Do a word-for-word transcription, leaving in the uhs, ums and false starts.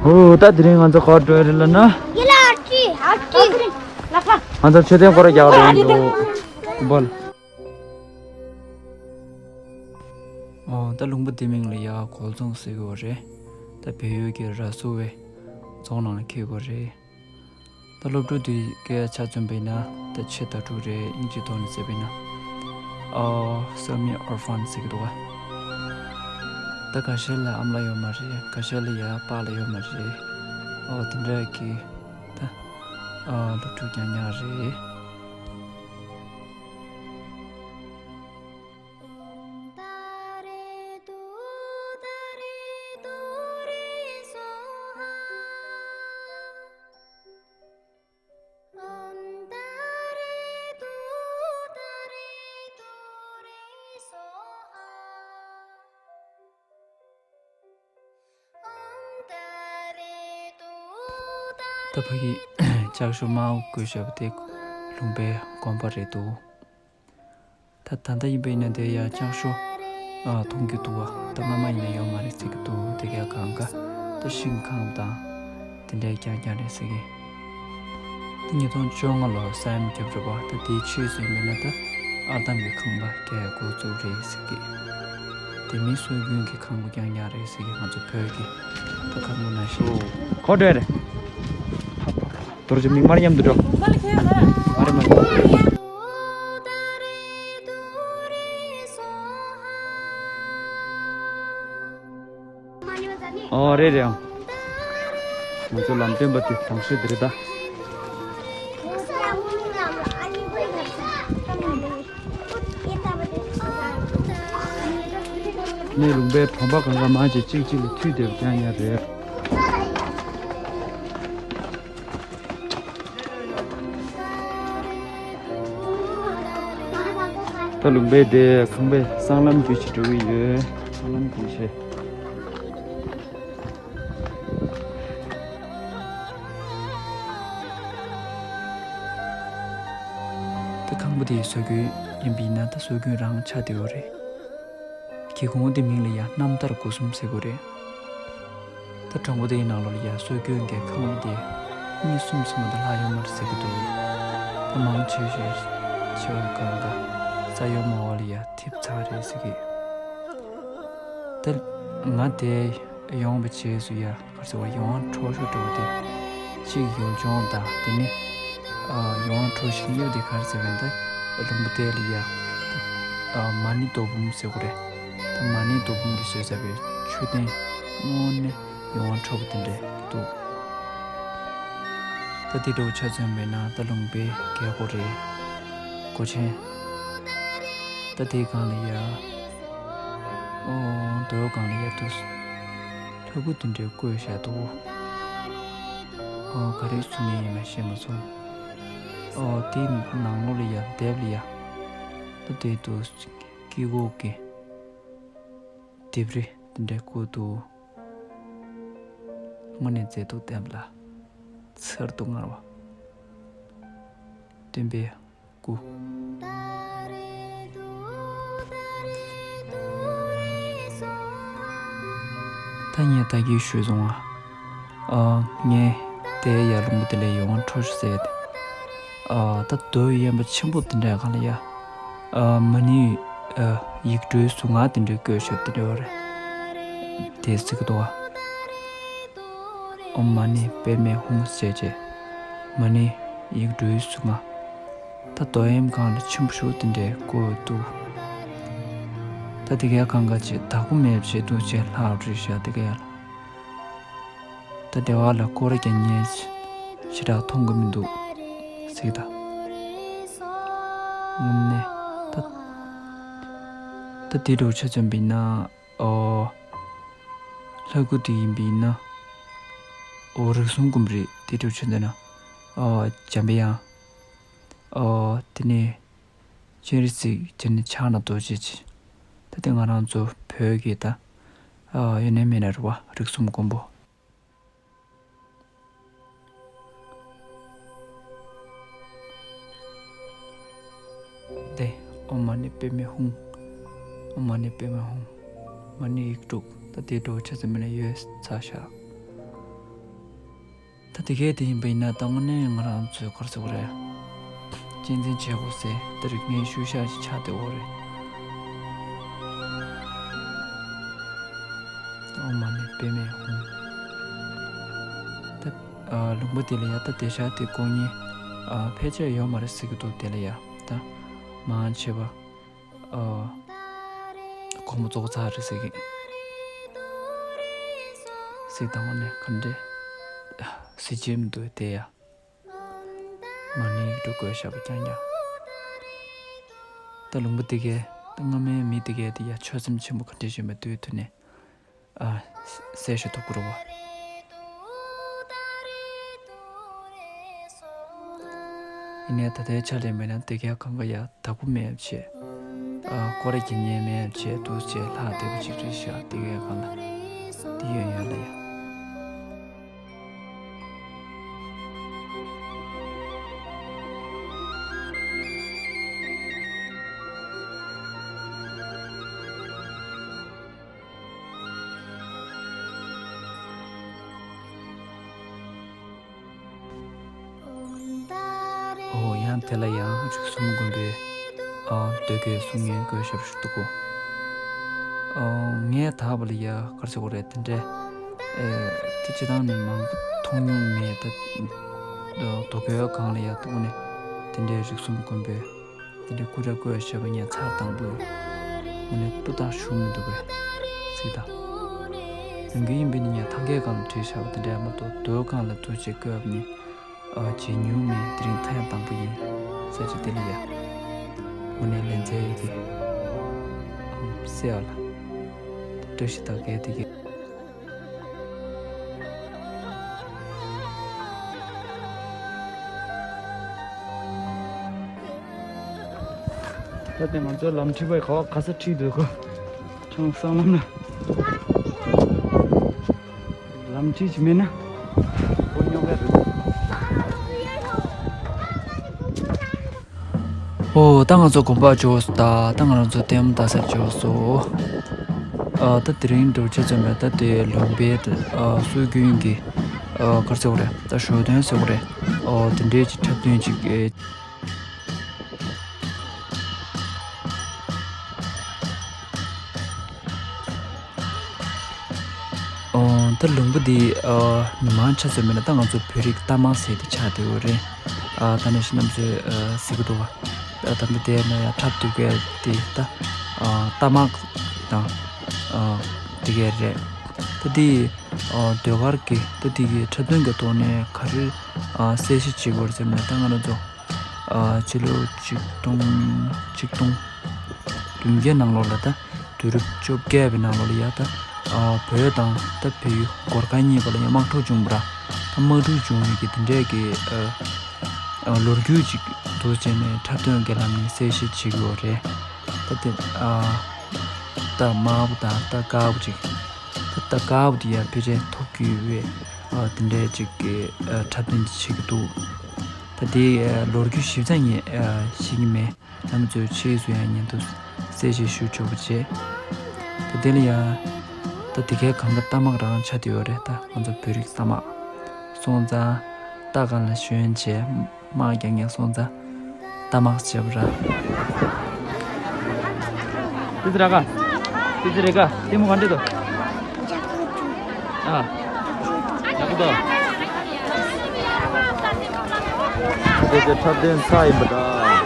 ཨོ་ད་དེ་རིང་ང་ཚོ་ག་པར་འགྲོ་ཡ་རེད་ལབ་ན། ཡིན་ལ་ཨ་ཅི་ཨ་ཅི། ང་ཚོ་མཆོད་རྟེན་སྐོར་ར་རྒྱག་འགྲོ་ཡིན་འདུག་བོལ། ཨོ་ད་ལུང་པ་འདི་མིང་ལ་ཡ་གོལ་རྫོང་ཟེར་གི་ཡོད་རེད། ད་བལ་ཡུལ་གྱི་ར་སུ་ཝེ་རྫོང་ནང་ལ་འཁེལ་གི་ཡོད་རེད། ད་སློབ་ཕྲུག་འདི་གའི་ཆ་མཚོན་པ་ཡིན་ན་ད་ཆེ་ད་དྲུག་རེད། དབྱིན་ཇིའི་ཐོག་ནས་བརྩིས་པ་ཡིན་ན། ཨོ་སེ་མི་ཨོར་ཕན་ཟེར་གི་འདུག་ག་ད་ཁ་ཤས་ལ་ཨ་མ་ལགས་ཡོད་མ་རེད། ཁ་ཤས་ལ་ཡ་པཱ་ལགས་ཡོད་མ་རེད། ཨོ་དེ་འདྲ་གི་ད་ཨོ་སློབ་ཕྲུག་རྐྱང་རྐྱང་རེད། ད་ཕ་གི་ལྕགས་ཤོག་དམར་པོ་བཀོད་བཞག་པ་དེ་ལུང་པའི་དགོན་པ་རེད་འདུག་ད་ད་ལྟ་ཡིན་པ་ཡིན་ན་དེ་ཡང་ལྕགས་ཤོག་ཨ་མཐོང་རྒྱུ་འདུག་བ། ད་སྔ་མ་ཡིན་ན་ཡོད་མ་རེད་ཟེར་གྱི་འདུག་དེ་གའི་གང་ག་ད་ཤིང་ཁང་དང་དེ་འདྲའི་རྐྱང་རྐྱང་རེད་ཟེར་གྱི། ད་ཉིས་སྟོང་བཅོ་ལྔ་ལོར་ས་ཡོམ་བརྒྱབ་རེད་བ། ད་དེའི་ཆོས་ཟིན་པས་ན་ད་ཨར་འདམ་གྱི་ཁང་པ་རྒྱག་འགོ་བཙུགས་རེད་ཟེར་གྱི། དེ་མིན་སྲོལ་རྒྱུན་གྱི་ཁང་པ་རྐྱང་རྐྱང་རེད་ཟེར་གྱི། ང་ཚོ་བོད་ཀྱི་ད་ཁང་པ་ནང་བཞིན། གོ་འདྲ་རེད། དོར་ཅིག་མིག་དམར་མཉམ་དུ་འགྲོ། མ་རེད་མ་རེད། ཨོ་རེད་རེད་ཨང་། ང་ཚོ་ལམ་སྟོན་པ་དེ་དང་ཤོས་དེ་རེད་ད། ནས་ལུང་པའི་བོད་པ་གང་ག་མང་ཆེ་གཅིག་གཅིག་ལ་མཐུད་བསྡད་པ་རྐྱང་རྐྱང་རེད། ད་ལུང་པའི་དེ་ཁང་པའི་སྲང་ལམ་བརྒྱུད་ཅིག་འགྲོ་གི་ཡོད། སྲང་ལམ་བརྒྱུད་ཆེ། ད་ཁང་པ་དེའི་སྲོལ་རྒྱུན་ཡིན་པ་ཡིན་ན་ད་སྲོལ་རྒྱུན་རང་ཆགས་བསྡད་ཡོད་རེད། སྒེའུ་ཁུང་དེ་མིང་ལ་ཡང་རྣམ་ཐར་སྒོ་གསུམ་ཟེར་གྱི་རེད། ད་གྲོང་པ་དེའི་ནང་ལོགས་ལ་ཡ་སྲོལ་རྒྱུན་གྱི་ཁང་པ་དེ་གཉིས་གསུམ་ཙམ་མ་གཏོགས་ལྷག་ཡོད་མ་རེད་ཟེར་གྱི་འདུག་ད་མང་ཆེ་ཤོས་ཆེ་བ་གང་ག་ས་ཡོམ་འོག་ལ་ཡ་ཐིབས་ཚར་རེད་ཟེར་གྱི། ད་ང་དེ་ཡོང་བའི་རྗེས་སུ་ཡ། ག་རེ་ཟེར་བ། ཡོང་ཁྲོ་ཤོ་འགྲོ་བ་དེ་གཅིག་ཡུལ་ལྗོངས་དང་དེ་ནི་ཨ་ཡོང་ཁྲོ་ཤོ་གཉིས་པ་དེ་ག་རེ་ཟེར་བ་ཡིན་ད། ལུང་པ་དེ་ལ་ཡ་ཨ་མ་ཎི་རྡོ་འབུམ་ཟེར་གོ་རེད། ད་མ་ཎི་རྡོ་འབུམ་གྱིས་བཟོས་ཚར་བའི་མཆོད་རྟེན་དངོས་གནས་ཡོང་ཁྲོ་བ་དེ་འདྲས་འདུག་ད་དེ་འདྲ་བོ་ཆ་མཚོན་པས་ན་ད་ལུང་པའི་རྒྱལ་སྒོ་རེད། སྒོ་ཆེན། ད་དེའི་སྒང་ལ་ཡ་ཨོ་རྡོའི་སྒང་ལ་ཡ་དུ། ལྷ་སྐུ་དེ་འདྲའི་བརྐོས་བཞག་འདུག་ཨོ་ག་རེ་བཟོ་མཁན་ཡིན་མིན་ཤེས་མ་སོང་། ཨོ་དེའི་ནང་ལོགས་ལ་ཡ་ལྡེབས་ལ་ཡ། ད་དེ་དུས་དཀྱིལ་འཁོར་གྱི་ལྡེབས་རིས་དེ་འདྲའི་བརྐོས་འདུག་དངོས་གནས་མཛེས་སྡུག་ལྡན་པ་ལ་མཚར་སྡུག་མངར་བ། སྟོན་པའི་སྐུ། ད་ངས་ད་གིན་ཞུས་སོང་ང་། ཨ་ངས་དེ་ཡར་ལུང་པ་དེ་ལ་ཡོང་ཁྲོ་ཤོ་ཟེར་ཏེ། ཨ་ད་རྡོ་གཡན་པ་ཆེན་པོ་དེ་འདྲའི་སྒང་ལ་ཡ། ཨ་མ་ཎི་ཨ་ཡིག་འབྲུའི་གཟུངས་སྔགས་དེ་འདྲའི་བརྐོས་བཞག་དེ་འདྲ་བ་རེད། དེ་ཟེར་གི་འདུག་བ། ཨོཾ་མ་ཎི་པདྨེ་ཧཱུྃ་ཞེས་བྱས། མ་ཎི་ཡིག་འབྲུའི་གཟུངས་སྔགས། ད་རྡོ་གཡམ་སྒང་ལ་ཆེན་པོ་ཞིག་དེ་འདྲའི་བརྐོས་འདུག་ད་དེ་གའི་སྒང་ག་ཅིག་བདག་པོ་མེད་བྱས་འདུག་ཅེས་ལྷག་རེད་ཤག་དེ་ག་ཡ་ལ། ད་སྡེ་བ་ལ་སྐོར་ར་རྒྱག་མཁན་ཞེ་དྲག་མཐོང་གི་མི་འདུག་ཟེར་གི་ད། དངོས་གནས་ད། ད་དེ་འདྲ་བོ་ཆ་མཚོན་པ་ཡིན་ན། ཨོ། ལྷ་སྐུ་དེ་ཡིན་པ་ཡིན་ན། ཨོ་རིགས་གསུམ་ཀུན་རེད་དེ་འདྲ་བྱས་འདུག་ན། ཨོ་འཇམ་པའི་དབྱངས། ཨོ་དེ་ནས་སྤྱན་རས་གཟིགས། དེ་ནས་ཕྱག་ན་རྡོ་རྗེ་ཅན། ད་དེ་ང་རང་ཚོ་བོད་ཀྱི་ད། ཨོ་ཡོད་ན་མེད་ན་རེད་བ། རིགས་གསུམ་མགོན་པོ། དེ་ཨོཾ་མ་ཎི་པདྨེ་ཧཱུྃ། ཨོཾ་མ་ཎི་པདྨེ་ཧཱུྃ། མ་ཎི་ཡིག་དྲུག་ད་དེ་འདྲ་བོ་ཆ་ཚང་མིན་ན་ཡོད་ཚར་ཤག་ད་དེ་གས་དེ་ཡིན་པ་ཡིན་ན་ད་དངོས་གནས་ང་རང་ཚོའི་ག་རེ་ཟེར་དགོས་རེད། གཅེས་འཛིན་བྱེད་དགོས་ཟེར་ད་རིག་གནས་ཤུལ་བཞག་ཅིག་ཆགས་བསྡད་ཡོད་རེད། ད་ཨོཾ་མ་ཎི་པདྨེ་ཧཱུྃ། ད་ཨ་ལུང་པ་དེ་ལ་ཡ་ད་དེ་ཤག་དེ་དགོས་ངེས་ཨ་ཕལ་ཆེར་ཡོད་མ་རེད་ཟེར་གི་འདུག་དེ་ལ་ཡ་ད་མང་ཆེ་བ། ཨ། དགོང་མོ་རྫོགས་ཚར་རེད་ཟེར་གི། གཟིགས་དང་། འོ་ནས་ག་འདྲས། གཟི་བརྗིད་མི་འདུག་དེ་ཡ། མ་ཎི་འགྲོ་དགོས་ཤག་པ་རྐྱང་རྐྱང་། ད་ལུང་པ་དེ་གས་ད་སྔ་མའི་མི་དེ་གས་དེ་ཡ་ཆོད་སེམས་ཆེན་པོ་ག་འདྲས་བྱུང་མེད་དུས་དུས་ནས། ཨ། གསལ་ཤོས་ཐུག་གི་རེད་བ། ཡིན་ནའི་ད་ལྟའི་ཆ་ལ་མེད་ན་དེ་གའི་གང་ག་ཡ་བདག་པོ་མེད་བྱས། ཨ། སྐོར་ར་རྒྱག་མཁན་མེད་བྱས་འདུག་བྱས་ལྷག་བསྡད་པ་ཅིག་རེད་ཤག་དེ་གའི་གང་ལ་དེ་ཡོད་ཡོད་ལ་ཡ། ཨོ་ཡང་དེ་ལ་ཡང་རིགས་གསུམ་མགོན་པོའི་ཨ་མདོ་རྒྱུད་གསུང་མཁན་བཀོད་ཞབས་ཞུ་འདུག་གོ། ཨོ་ངས་ད་བར་ལ་ཡ་ག་རེ་ཟེར་དགོས་རེད་དེ་འདྲས། ཨེ་དེ་སྤྱི་བཏང་ནས་མང་པོ་མཐོང་མྱོང་མེད་ད། མདོ་རྒྱུད་སྒང་ལ་ཡ་འདུག་ནས་དེ་འདྲས་རིགས་གསུམ་མགོན་པོའི། དེ་འདྲའི་སྐུ་འདྲ་བཀོད་བཞག་པ་ངས་ཚར་དང་པོ་ཡིན། དངོས་གནས་སྤུ་དག་ཞུ་མི་འདུག་པས། གཟིགས་དང་། རང་རྒྱུད་ཡིན་པས་ནི་ངས་ཐང་གའི་སྒང་ལ་བྲིས་བཞག་པ་དེ་འདྲ་མ་གཏོགས་མདོའི་སྒང་ལ་འདུག་ཅེས་བཀོད་པ་ནི། ཨ་ཇི་ཉུང་མིན་དེ་རིང་ཐ་ཡང་དང་པོ་ཡིན། ས་ཆ་དེ་ལ་ཡ། དངོས་གནས་ལན་ཚྭའི་ཡི་གེ། ཨམ་སེ་ཨ་ལ། བཀྲ་ཤིས་རྟགས་བརྒྱད་དེ་གི། ད་ལྟ་ང་ཚོ་ལམ་ཁྲིད་པའི་ག་བ་ག་ས་ཁྲིད་འདུག་གོ། ཁྱོད་སྲང་ལམ་ན། ལམ་ཁྲིད་ཅིག་མེད་ན། འགྲོ་མྱོང་གི་རེད། ཨོ་ད་ང་ཚོ་དགོན་པ་འབྱོར་སོང་། ད་ད་ང་རང་ཚོ་ལྟད་མོ་ལྟ་སར་འབྱོར་སོང་། ཨ་ད་དེ་རིང་འགྲོ་ཆ་ཚང་མས་ད་དེ་ལུང་པའི་ཨ་སྲོལ་རྒྱུན་གྱི་ཨ་ག་རེ་ཟེར་དགོས་རེད། ད་ཞོ་སྟོན་ཟེར་དགོས་རེད། ཨོ་དེ་འདྲའི་ཅིག་འཁྲབ་སྟོན་ཅིག་ཨེ། ཨོ། ད་ལུང་པ་འདི་ཨ་མི་མང་ཆ་ཚང་མེད་ན་ད་ང་ཚོ་བོད་རིགས་རྟ་དམག་ཟེར་དེ་ཆགས་བསྡད་ཡོད་རེད། ཨ་ད་ནས་ཤི་ནམ་ཚོས་ཨ་གཟིགས་ཀྱི་འདུག་བ། ཨ་ད་ལྟ་དེ་ན་ཡང་འཁྲབ་སྟོན་གྱི་དེ་ད་ཨ་རྟ་དམག་དང་ཨ་དེ་གས་རེད། ད་དེ་ཨ་ཟློས་གར་གྱི་ད་དེ་གི་འཁྲབ་སྟོན་གྱི་ཐོག་ནས་ག་རེ་ཨ་གསལ་བཤད་བྱེད་དགོས་རེད་ཟེར་ན་ད་ང་རང་ཚོ། ཨ་ཕྱི་ལོ་ཆིག་སྟོང་ཆིག་སྟོང་བདུན་བརྒྱ་ནང་ལོགས་ལ་ད་དུས་རབས་བཅོ་བརྒྱད་པའི་ནང་ལོགས་ལ་ཡ་ད་ཨ་བོད་དང་ད་བལ་ཡུལ་གོར་ཁ་གཉིས་བར་ལ་ཡ་དམག་འཁྲུག་བྱུང་བ་ར། ད་དམག་འཁྲུག་བྱུང་བའི་གི་དེ་འདྲས་ཀྱི་ཨ་ཨ་ལོ་རྒྱུས་ཅིག་འདུག་བྱས་ནས་འཁྲབ་སྟོན་གྱི་ལམ་ནས་གསལ་བཤད་བྱེད་ཀྱི་ཡོད་རེད། ད་དེ་ཨ་ད་དམར་པོ་དང་ད་དཀར་པོ་ཅིག་ད་ད་དཀར་པོ་དེ་ཡ་ཕལ་ཆེར་ཐོབ་ཀྱི་ཡོད་པའི་ཨ་དེ་འདྲས་ཅིག་གི་ཨ་འཁྲབ་སྟོན་ཅིག་བྱེད་ཀྱི་འདུག་ད་དེའི་ལོ་རྒྱུས་ཞིབ་ཚགས་ངས་ཤེས་ཀྱི་མེད། རྣམ་ཚོས་ཕྱིས་སུ་ཡང་ཉན་དུ་གསལ་བཤད་ཞུ་ཆོག་པ་བྱས། ད་དེ་ལ་ཡང་ད་དེ་གའི་གང་ག་རྟ་དམག་རང་ཆགས་བསྡད་ཡོད་རེད། ད་ང་ཚོ་བོད་རིགས་རྟ་དམག་སོང་ཙང་རྟ་གང་ལ་ཞོན་བྱས་དམག་རྒྱག་མཁན་སོང་ཙང་རྟ་དམག་བྱས་པ་ར། ཏི་ཙི་ར་ག་ཏི་ཙི་རེ་ག་ལྟད་མོ་ག་འདྲ་འདུག་ཨ། ཡག་པོ་འདུག་ད་དེ་འཁྲབ་སྟོན་ཚར་ཡིན་པ་འདྲ།